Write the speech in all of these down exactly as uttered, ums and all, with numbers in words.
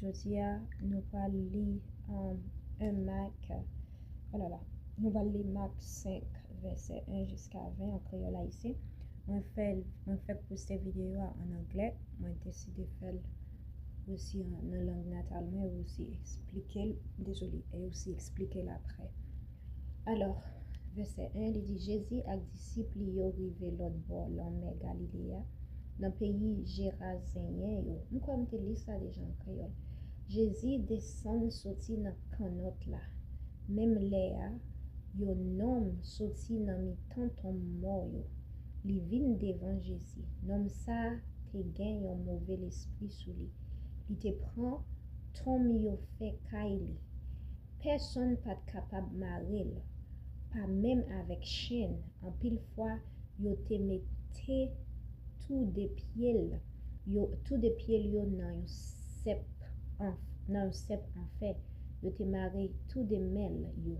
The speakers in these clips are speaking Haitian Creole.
Jodi a, nou pral li, um, en Mak, oh là là, nou pral li Mak senk, vèsè en jiska ven an kreyòl ayisyen. Mwen fè l, mwen fèk poste videyo a an anglè, mwen deside fè l osi an, nan lang natal mwen, e osi eksplike l, dezole, e osi eksplike l apre. Alò, vèsè en, li di, Jezi ak disip li yo rive lòt bò lanmè Galile a, nan peyi Jerazenyen yo. M kwè m te li sa deja an kreyòl. Jezi desann soti nan kannòt la. Menm lè a, yon nonm soti nan mitan tonm mò yo. Li vin devan Jezi. Nonm sa a te gen yon move lespri sou li. Li te pran tonm yo fè kay li. Pèsonn pa t kapab mare l, pa menm avèk chenn. Anpil fwa, yo te mete tou de pye l, yo, tou de pye l yo nan yon sèp an, nan yon sèp an fè. Yo te mare tou de men l yo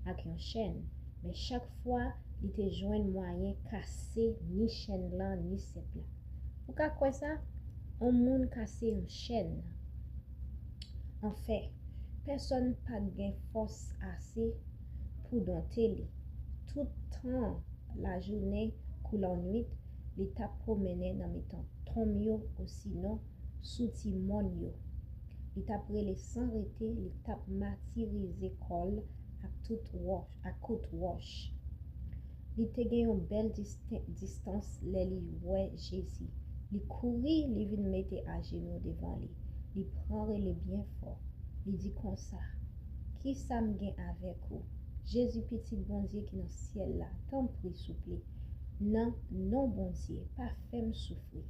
ak yon chenn, men chak fwa, li te jwenn mwayen kase ni chenn lan, ni sèp la. Ou ka kwè sa? Yon moun kase yon chenn an fè. Pèsonn pa t gen fòs ase pou donte li. Tout tan lajounen kou lannwit, li t ap pwomennen nan mitan tonm yo, osinon sou ti mòn yo. Li t ap rele san rete, li t ap matirize kò l ak tout wòch, ak kout wòch. Li te gen yon bèl disten-, distans lè li wè Jezi. Li kouri, li vin mete ajenou devan li. Li pran rele byen fò. Li di konsa, "Ki sa m gen avèk ou? Jezi, Pitit Bondye ki nan syèl la, tanpri, souple, nan non Bondye, pa fè m soufri."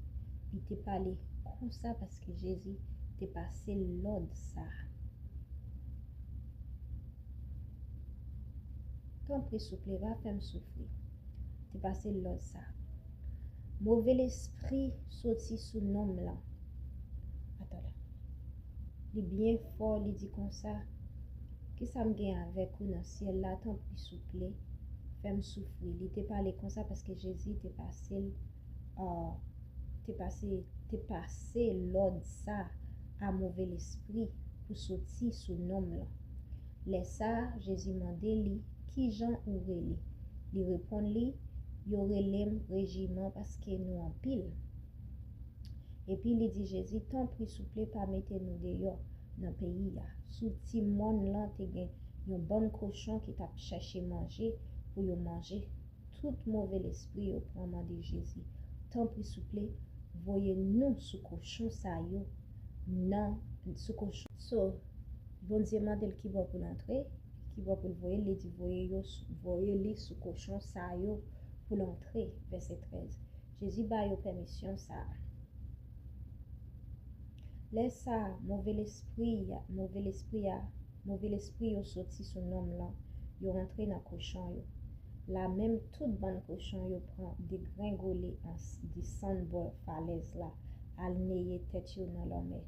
Li te pale konsa paske Jezi te pase l lòd sa a. "Tanpri, souple, pa fè m soufri." Te pase l lòd sa. Move lespri soti sou nonm lan. Atann la. Li byen fò, li di konsa, "Ki sa m gen avèk ou nan syèl la? Tanpri, souple, fè m soufri." Li te pale konsa paske Jezi te pase l, ah, te pase, te pase lòd sa a move lespri pou soti sou nonm lan. Lè sa a, Jezi mande li, "Ki jan ou rele?" Li reponn li, "Yo rele m Rejiman paske nou anpil." Epi li di Jezi, "Tanpri, souple, pa mete nou deyò nan peyi a." Sou ti mòn lan te gen yon bann kochon ki t ap chèche manje pou yo manje. Tout move lespri yo pran mande Jezi, "Tanpri, souple, voye nou sou kochon sa yo, nan, sou kochon." So, Bondye mande l ki bò pou l antre, ki bò pou l voye l, li di, "Voye yo sou, voye li sou kochon sa yo pou l antre." Vèsè trèz. Jezi ba yo pèmisyon sa a. Lè sa a, move lespri a, move lespri a, move lespri yo soti sou nonm lan, yo rantre nan kochon yo. Lamenm, tout bann kochon yo pran degrengole an s-, desann bò falèz la, al neye tèt yo nan lanmè.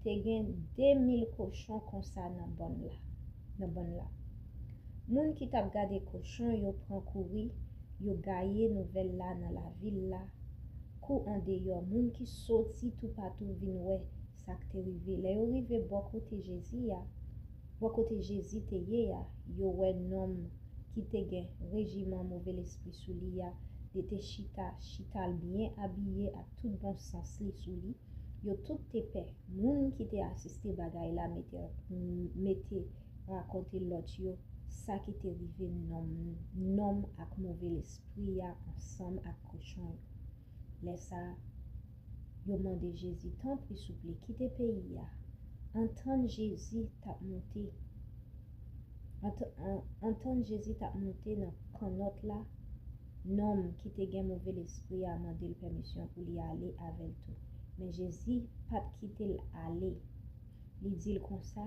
Te gen de mil kochon konsa nan bann la, nan bann la. Moun ki t ap gade kochon yo pran kouri, yo gaye nouvèl la nan lavil la, kou andeyò, moun ki soti toupatou vin wè sa k te rive. Lè yo rive bò kote Jezi a, bò kote Jezi te ye a, yo wè nonm ki te gen rejiman move lespri sou li a, li te chita, chita l byen abiye ak tout bon sans li sou li. Yo tout te pè. Moun ki te asiste bagay la mete, mete rakonte lòt yo sa ki te rive nonm, nonm ak move lespri a ansanm ak kochon yo. Lè sa a, yo mande Jezi, "Tanpri, souple, kite peyi a." Antann Jezi t ap monte, ant-, an-, antann Jezi t ap monte nan kannòt la, nonm ki te gen move lespri a mande l pèmisyon pou li ale avè l tou. Men Jezi pa t kite l ale. Li di l konsa,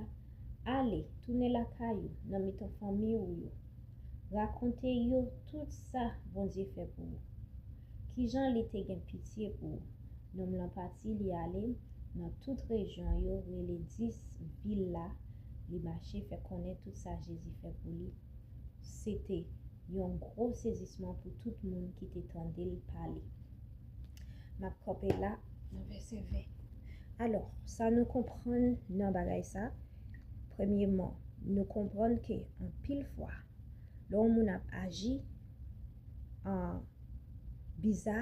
"Ale, tounen lakay ou, nan mitan fanmi ou yo. Rakonte yo tout sa Bondye fè pou ou. Kijan li te gen pitye pou ou." Nonm lan pati, li ale nan tout rejyon yo, rele dis vil la, li mache fè konnen tout sa Jezi fè pou li. Se te yon gwo sezisman pou tout moun ki te tande l pale. M ap kanpe la nan vèsè ven. Alò, sa nou konprann nan bagay sa, premyeman, nou konprann ke anpil fwa, lè yon moun ap aji an biza,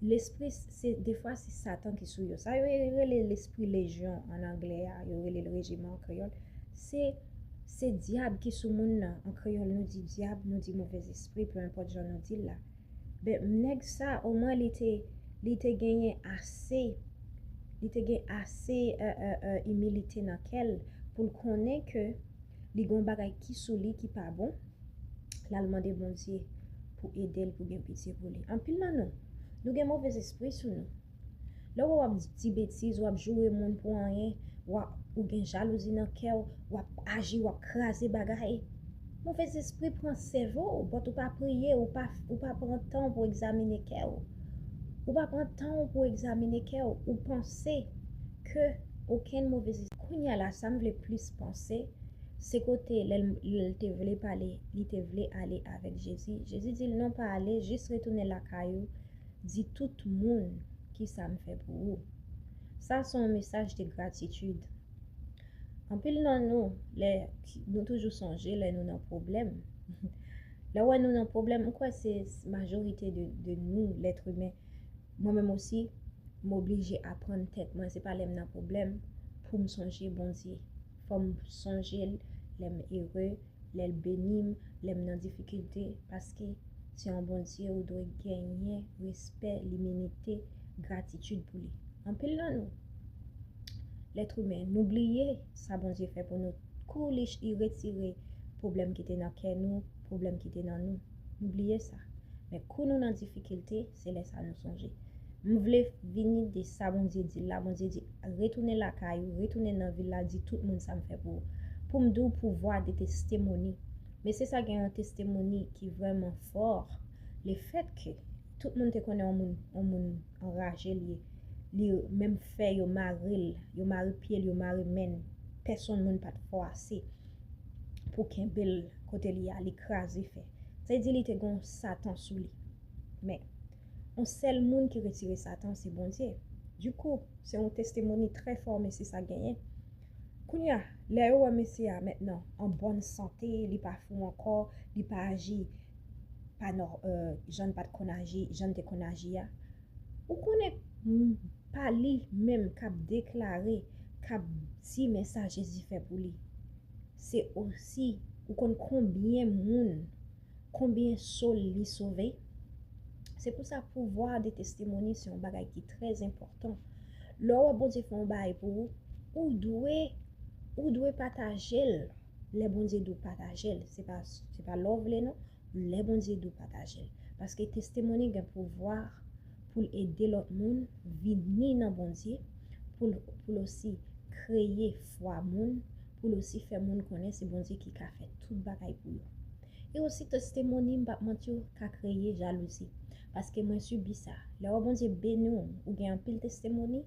lespri, se, defwa se Satan ki sou yo. Sa yo rele lespri lejyon an anglè a, yo rele l rejiman an kreyòl. Se, se dyab ki sou moun nan. An kreyòl, nou di dyab, nou di movèzespri, pe enpòt jan nou di l la. Ben, nèg sa, omwen li te, li te genyen ase, li te gen ase, euh, euh, euh, imilite nan kè l pou l konnen ke li gen yon bagay ki sou li ki pa bon, l al mande Bondye pou ede l, pou gen pitye pou li. Anpil nan nou, nou gen movèzespri sou nou. Lè w wè w ap di betiz, w ap joure moun pou anyen, w ap, ou gen jalouzi nan kè w, w ap aji, w ap kraze bagay. Movèzespri pran sèvo w, but ou pa priye, ou pa, ou pa pran tan w pou egzamine kè w. Ou pa pran tan w pou egzamine kè w, ou panse ke okenn movèzespri. Kounye a la, sa m vle plis panse, se kote lè l, lè l te vle pale, li te vle ale avèk Jezi. Jezi di l, "Non, pa ale, jis retounen lakay ou, di tout moun ki sa m fè pou ou." Sa se yon mesaj de gratitid. Anpil nan nou, lè, nou toujou sonje lè nou nan pwoblèm. Lè w wè nou nan pwoblèm, m kwè se majorite de, de nou, lèt imen, mwen menm osi, m oblije aprann tèt mwen, se pa lè m nan pwoblèm pou m sonje Bondye. Fò m sonje l lè m ere, lè l beni m, lè m nan difikilte, paske se yon Bondye ou dwe genyen respè, liminite, gratitid pou li. Anpil nan nou, lèt imen, nou bliye sa Bondye fè pou nou. Kou li, li retire pwoblèm ki te nan kè nou, pwoblèm ki te nan nou. Nou bliye sa. Men kou nou nan difikilte, se lè sa nou sonje. M vle vini de sa Bondye di l la. Bondye di, "Retounen lakay ou, retounen nan vil la, di tout moun sa m fè pou ou." Pou m di w pouvwa de testimony. Men se sa gen yon testimony ki vrèman fò. Lefètke tout moun te konnen yon moun, yon moun anraje li ye. Li menm fè yo mare l, yo mare pye l, yo mare men l. Pèsonn moun pa t fò ase pou kenbe l kote li a, li kraze fè. Sa vle di li te gen yon Satan sou li. Men, yon sèl moun ki retire Satan, se Bondye. Dikou, se yon testimony trè fò, men se sa genyen. Kounye a, lè yo wè mesye a mentnan an bòn sante, li pa fou ankò, li pa aji pa nò-, euh, jan l pa t konn aji, jan l te konn aji a. Ou konnen, m, pa li menm k ap deklare, k ap di men sa Jezi fè pou li. Se osi, ou konn konbyen moun, konbyen soul li sove? Se pou sa pouvwa de testimony se yon bagay ki trè enpòtan. Lè w wè Bondye fè yon bagay pou ou, ou dwe, ou dwe pataje l. Lè Bondye di w pataje l, se pa, se pa lè w vle non, lè Bondye di w pataje l. Paske testimony gen pouvwa pou l ede lòt moun vini nan Bondye, pou l, pou l osi kreye fwa moun, pou l osi fè moun konnen se Bondye ki ka fè tout bagay pou yo. E osi testimony, m p ap manti w, ka kreye jalouzi. Paske mwen sibi sa. Lè w wè Bondye beni w, ou gen anpil testimony,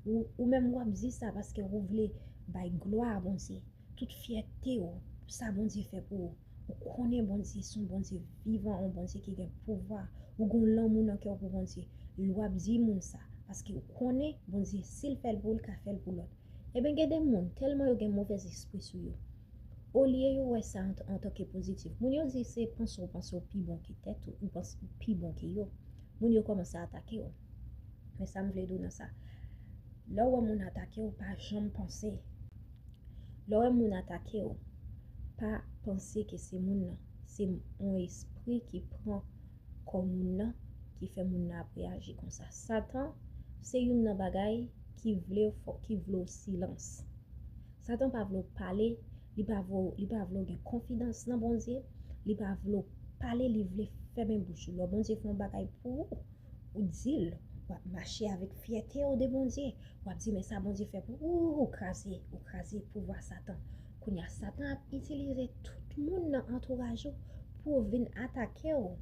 ou, ou menm w ap di sa paske ou vle bay glwa a Bondye. Tout fyète w, sa Bondye fè pou ou. Ou konnen Bondye se yon Bondye vivan, yon Bondye ki gen pouvwa. Ou gen lanmou nan kè w pou Bondye. W ap di moun sa, paske ou konnen Bondye, si l fè l pou ou, l ka fè l pou lòt. Ebyen, gen de moun, tèlman yo gen movèzespri sou yo, olye yo wè sa an, antanke pozitif, moun yo di se panse w panse w pi bon ke tèt ou, ou panse w pi bon ke yo. Moun yo kòmanse atake w. Men sa m vle di w nan sa. Lè w wè moun atake w, pa janm panse. Lè w wè moun atake w, pa panse ke se moun nan. Se yon espri ki pran kò moun nan, ki fè moun nan ap reyaji konsa. Satan, se youn nan bagay ki vle fò, ki vle w silans. Satan pa vle w pale, li pa vle, li pa vle w gen konfidans nan Bondye, li pa vle w pale, li vle fèmen bouch ou. Lè Bondye fè yon bagay pou ou, ou di l, w ap mache avèk fyète w de Bondye, w ap di, "Men sa Bondye fè pou ou," ou kraze, ou kraze pouvwa Satan. Kounye a, Satan ap itilize tout moun nan antouraj ou pou vin atake w.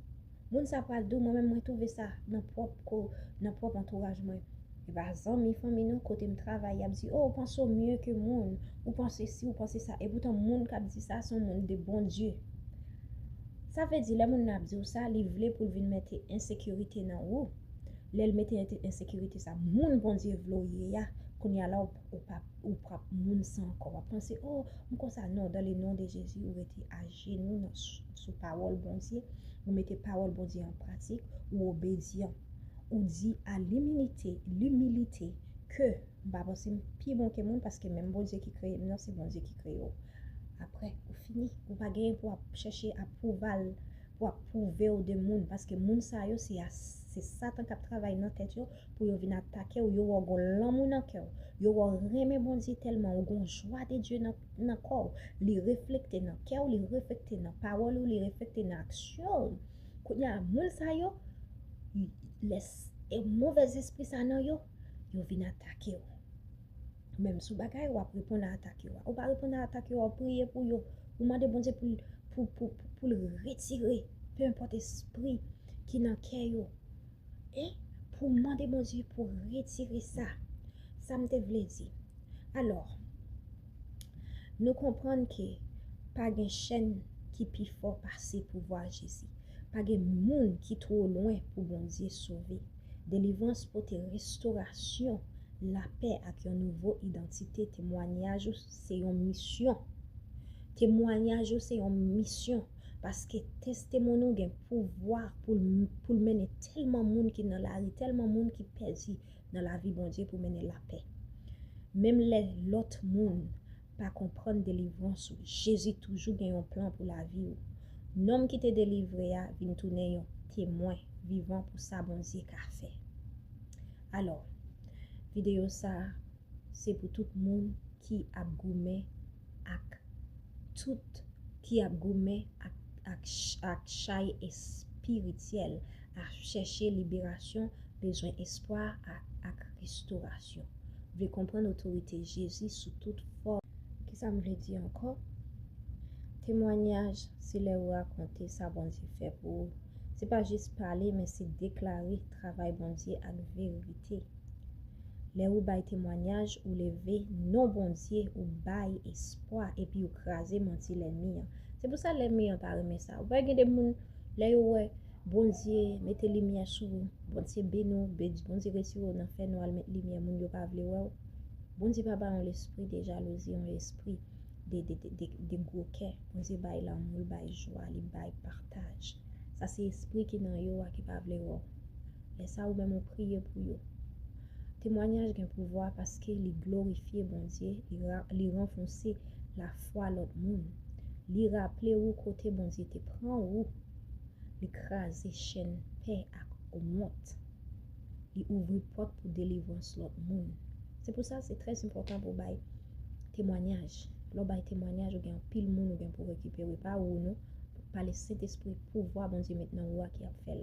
Moun sa pral di w, mwen menm mwen twouve sa nan pwòp ko, nan pwòp antouraj mwen. E pa zanmi, fanmi non, kote m travay, y ap di, "O, ou panse w mye ke moun, ou panse si, ou panse sa." Epoutan moun k ap di sa, se yon moun de Bondye. Sa vle di, lè moun nan ap di w sa, li vle pou l vin mete ensekirite nan ou. Lè l mete ensekirite sa, moun Bondye vle w ye a, kounye a la ou p ap moun sa ankò. W ap panse, o, m konsa. Non, dans le nom de Jésus, ou rete ajenou nan sou pawòl Bondye, ou mete pawòl Bondye an pratik, ou obedyan. Ou di a limilite, limilite, ke m pa panse m pi bon ke moun, paske menm Bondye ki kreye m nan, se Bondye ki kreye w. Apre, ou fini. Ou pa genyen pou w ap chèche apwouval, pou w ap pwouve w de moun, paske moun sa yo, se a, se Satan k ap travay nan tèt yo, pou yo vin atake w. Yo wè w gon lanmou nan kè w. Yo wè w renmen Bondye tèlman, ou gon jwa de Dye nan, nan kò w. Li reflekte nan kè w, li reflekte nan pawòl ou, li reflekte nan aksyon w. Kounye a, moun sa yo, lè e movèz espri sa nan yo, yo vin atake w. Menm sou bagay, w ap reponn a atak yo a. Ou pa reponn a atak yo a, ou priye pou yo. Ou mande Bondye pou l, pou, pou, pou, pou l retire, pe enpòt espri ki nan kè yo. E pou mande Bondye pou retire sa. Sa m te vle di. Alò, nou konprann ke pa gen chèn ki pi fò pase pouvwa Jezi. Pa gen moun ki twò lwen pou Bondye sove. Delivrans pote restorasyon, lapè ak yon nouvo idantite. Temwanyaj ou se yon misyon. Temwanyaj ou se yon misyon, paske testimony ou gen pouvwa pou l, pou l mennen tèlman moun ki nan lari, tèlman moun ki pèdi nan lavi Bondye pou mennen lapè. Menm lè lòt moun pa konprann delivrans ou, Jezi toujou gen yon plan pou lavi w. Nonm ki te delivre a vin tounen yon temwen vivan pou sa Bondye ka fè. Alò, videyo sa a, se pou tout moun ki ap goumen ak tout, ki ap goumen ak, ak, ak chay espirityèl, ap chèche liberasyon, bezwen espwa ak, ak restorasyon. Vle konprann otorite Jezi sou tout fòm. Kisa m vle di ankò? Temwanyaj se lè ou rakonte sa Bondye fè pou ou. Se pa jis pale, men se deklare travay Bondye ak verite. Lè ou bay temwanyaj, ou leve non Bondye, ou bay espwa, epi ou kraze manti lènmi an. Se pou sa lènmi an pa renmen sa. Ou wè gen de moun, lè yo wè Bondye mete limyè sou ou, Bondye beni w, Bondye retire w nan fènwa, l met limyè, moun yo pa vle wè w. Bondye pa ba yon lespri de jalouzi, yon lespri de, de, de, de, de gwo kè. Bondye bay lanmou, li bay jwa, li bay pataj. Sa se espri ki nan yo a ki pa vle wè w. Lè sa ou menm ou priye pou yo. Temwanyaj gen pouvwa paske li glorifye Bondye, li, li ranfòse lafwa lòt moun. Li raple ou kote Bondye te pran ou. Li kraze chèn pè ak wont. Li ouvri pòt pou delivrans lòt moun. Se pou sa se trè enpòtan pou w bay temwanyaj. Lè w bay temwanyaj, ou gen anpil moun ou gen pou rekipere, pa ou non. Pale Sentespri, pouvwa Bondye met nan ou a ki ap fè l.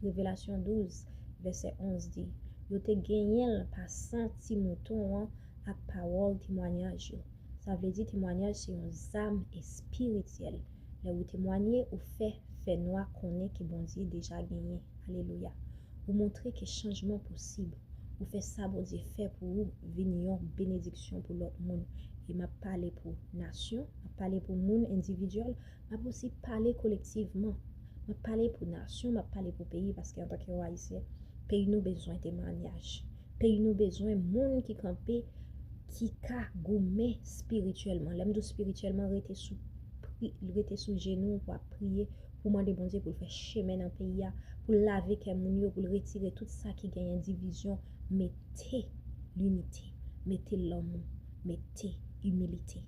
Revelasyon douz, vèsè onz di, yo te genyen l pa san ti mouton an ak pawòl temwanyaj yo. Sa vle di temwanyaj se yon zam espirityèl. Lè ou temwanye, ou fè fènwa konnen ke Bondye deja genyen. Alelouya. Ou montre ke chanjman posib. Ou fè sa Bondye fè pou ou vin yon benediksyon pou lòt moun. E m ap pale pou nasyon, m ap pale pou moun endividyèl, m ap osi pale kolektivman. M ap pale pou nasyon, m ap pale pou peyi, paske antanke yon Ayisyen, peyi nou bezwen temwanyaj. Peyi nou bezwen moun ki kanpe, ki ka goumen espirityèlman. Lè m di w espirityèlman, rete sou pri, rete sou jenou w pou ap priye, pou mande Bondye pou l fè chemen nan peyi a, pou l lave kè moun yo, pou l retire tout sa ki genyen divizyon. Mete linite, mete lanmou, mete imilite,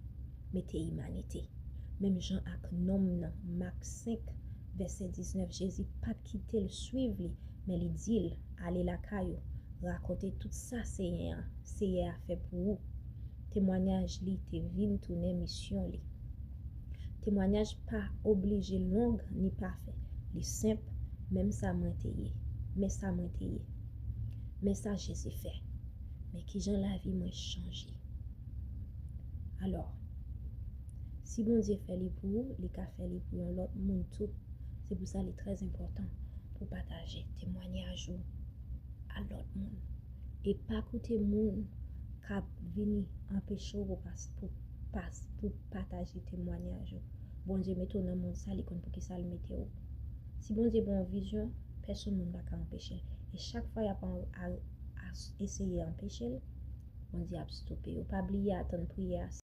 mete imanite. Menm jan ak nonm nan Mak senk, vèsè diznèf, Jezi pa t kite l swiv li, men li di l, ale lakay ou, rakonte tout sa Seyè a, Seyè a fè pou ou. Temwanyaj li te vin tounen misyon li. Temwanyaj pa oblije long ni pafè. Li senp, men sa mwen te ye. Men sa mwen te ye. Men sa Jezi fè. Men kijan lavi mwen chanje. Alò, si Bondye fè li pou ou, li ka fè li pou yon lòt moun tou. Se pou sa li trè enpòtan pou pataje temwanyaj ou a lòt moun. E pa koute moun k ap vini anpeche w pou pas, pou pas, pou pataje temwanyaj ou. Bondye mete w nan mond sa, li konn poukisa l mete w. Si Bondye ba w yon vizyon, pèsonn moun pa ka anpeche l. Chak fwa y ap an- a- a- eseye anpeche l, Bondye ap stope yo. Pa bliye atann priyè a.